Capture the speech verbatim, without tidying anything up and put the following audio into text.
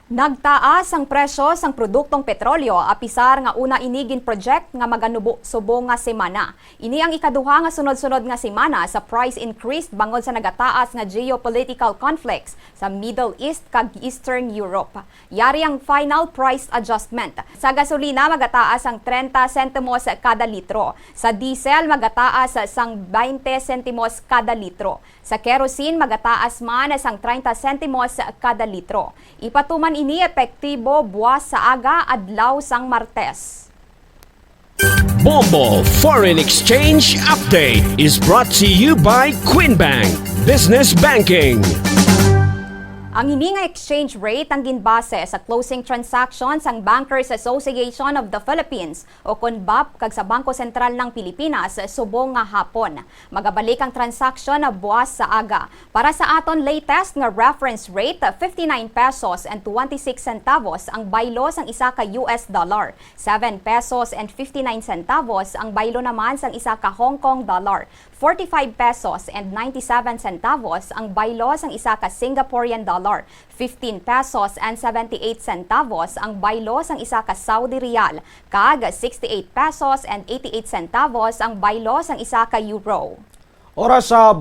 Nagtaas ang presyo sang produktong petrolyo, apisar nga una ini gin-project nga maganubo subong nga semana. Ini ang ikaduha nga sunod-sunod nga semana sa price increase bangod sa nagataas nga geopolitical conflicts sa Middle East kag Eastern Europe. Yari ang final price adjustment. Sa gasolina, magataas ang trenta sentimos kada litro. Sa diesel, magataas sang twenty sentimos kada litro. Sa kerosene, magataas man sang trenta sentimos kada litro. Ipatuman ini epektibo buwas sa aga, adlaw sang Martes. Bombo Foreign Exchange Update is brought to you by Queen Bank Business Banking. Ang ini nga exchange rate ang ginbase sa closing transaction sang Bankers Association of the Philippines o kon bap kag sa Bangko Sentral ng Pilipinas subong nga hapon. Magabalik ang transaksyon na buwas sa aga. Para sa aton latest nga reference rate, fifty-nine pesos and twenty-six centavos ang baylo sang isa ka U S dollar, seven pesos and fifty-nine centavos ang baylo naman sang isa ka Hong Kong dollar, forty-five pesos and ninety-seven centavos ang baylo sang isa ka Singaporean dollar, fifteen pesos and seventy-eight centavos ang baylo sang isa ka Saudi riyal, kag sixty-eight pesos and eighty-eight centavos ang baylo sang isa ka euro. Oras sa